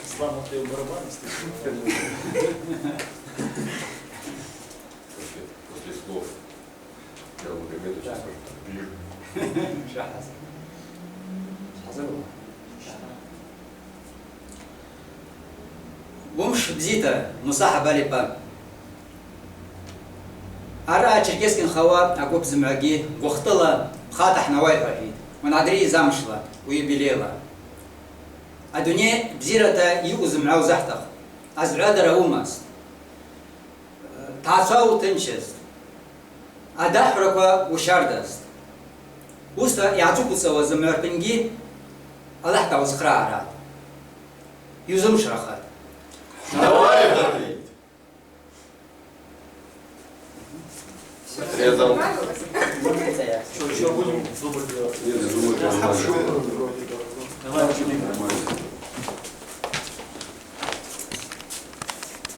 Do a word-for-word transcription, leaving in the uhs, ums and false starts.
Ислам, вот ты барабан, если что. После, после слов Мухаммеда. Так. Сейчас. Сейчас. Уымш бзита, Муса Хӏабалипа. Араъа Черкесск йынхауа агвып зымгӏвагьи гвыхтыла пхата хӏнауай, хӏва рхӏвитӏ. Уангӏадырийыз амшла, уюбилейла. Адуней бзирата йаъу зымгӏва узахӏтахъ. Азгӏвадара уымаст. Дгӏацауа утынчызт. Адахӏвраква ущардазт. Уыста йгӏацӏыквцӏауа зымгӏва рпынгьи Аллахӏ дгьауызхърагӏаргӏатӏ. Йузымшрахатӏ. Давай, Гаврил. Срезал. Что, ещё будем зубы делать? Нет, зубы делать. Давай, Гаврил.